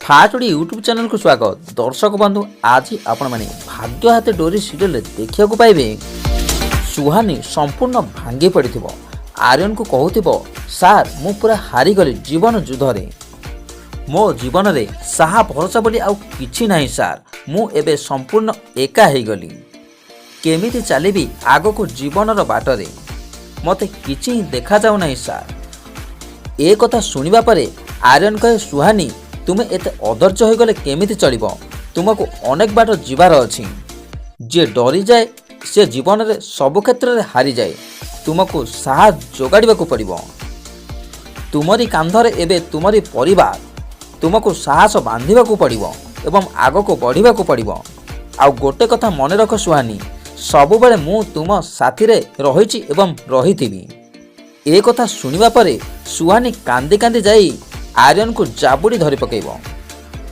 First Odia YouTube ଚ୍ୟାନେଲକୁ ସ୍ୱାଗତ। ଦର୍ଶକ ବନ୍ଧୁ, ଆଜି ଆପଣମାନେ ଭାଗ୍ୟ ହାତେ ଡୋରି ସିରିଏଲରେ ଦେଖିବାକୁ ପାଇବେ, ସୁହାନି ସମ୍ପୂର୍ଣ୍ଣ ଭାଙ୍ଗି ପଡ଼ିଥିବ। ଆର୍ୟନକୁ କହୁଥିବ, "ସାର୍, ମୁଁ ପୁରା ହାରିଗଲି ଜୀବନ ଯୁଦ୍ଧରେ। ମୋ ଜୀବନରେ ସାହା ଭରସା ବୋଲି ଆଉ କିଛି ନାହିଁ ସାର୍। ମୁଁ ଏବେ ସମ୍ପୂର୍ଣ୍ଣ ଏକା ହେଇଗଲି। କେମିତି ଚାଲିବି ଆଗକୁ ଜୀବନର ବାଟରେ? ମୋତେ କିଛି ହିଁ ଦେଖାଯାଉ ନାହିଁ ସାର୍।" ଏ କଥା ଶୁଣିବା ପରେ ଆର୍ୟନ କହେ, "ସୁହାନି, ତୁମେ ଏତେ ଅଧୈର୍ଯ୍ୟ ହୋଇଗଲେ କେମିତି ଚଳିବ? ତୁମକୁ ଅନେକ ବାଟ ଯିବାର ଅଛି। ଯିଏ ଡରିଯାଏ, ସେ ଜୀବନରେ ସବୁ କ୍ଷେତ୍ରରେ ହାରିଯାଏ। ତୁମକୁ ସାହସ ଯୋଗାଡ଼ିବାକୁ ପଡ଼ିବ। ତୁମରି କାନ୍ଧରେ ଏବେ ତୁମରି ପରିବାର। ତୁମକୁ ସାହସ ବାନ୍ଧିବାକୁ ପଡ଼ିବ ଏବଂ ଆଗକୁ ବଢ଼ିବାକୁ ପଡ଼ିବ। ଆଉ ଗୋଟେ କଥା ମନେ ରଖ ସୁହାନି, ସବୁବେଳେ ମୁଁ ତୁମ ସାଥିରେ ରହିଛି ଏବଂ ରହିଥିବି।" ଏ କଥା ଶୁଣିବା ପରେ ସୁହାନି କାନ୍ଦି କାନ୍ଦି ଯାଇ ଆର୍ୟନକୁ ଜାବୁଡ଼ି ଧରି ପକାଇବ।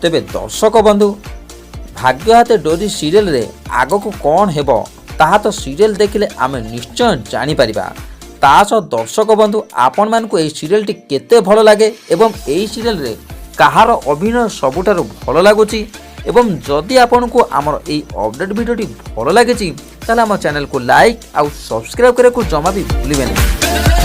ତେବେ ଦର୍ଶକ ବନ୍ଧୁ, ଭାଗ୍ୟ ହାତେ ଡୋରି ସିରିଏଲରେ ଆଗକୁ କ'ଣ ହେବ, ତାହା ତ ସିରିଏଲ ଦେଖିଲେ ଆମେ ନିଶ୍ଚୟ ଜାଣିପାରିବା। ତା ସହ ଦର୍ଶକ ବନ୍ଧୁ, ଆପଣମାନଙ୍କୁ ଏହି ସିରିଏଲଟି କେତେ ଭଲ ଲାଗେ ଏବଂ ଏହି ସିରିଏଲରେ କାହାର ଅଭିନୟ ସବୁଠାରୁ ଭଲ ଲାଗୁଛି ଏବଂ ଯଦି ଆପଣଙ୍କୁ ଆମର ଏହି ଅପଡ଼େଟ୍ ଭିଡ଼ିଓଟି ଭଲ ଲାଗିଛି, ତାହେଲେ ଆମ ଚ୍ୟାନେଲକୁ ଲାଇକ୍ ଆଉ ସବସ୍କ୍ରାଇବ୍ କରିବାକୁ ଜମା ବି ଭୁଲିବେ ନାହିଁ।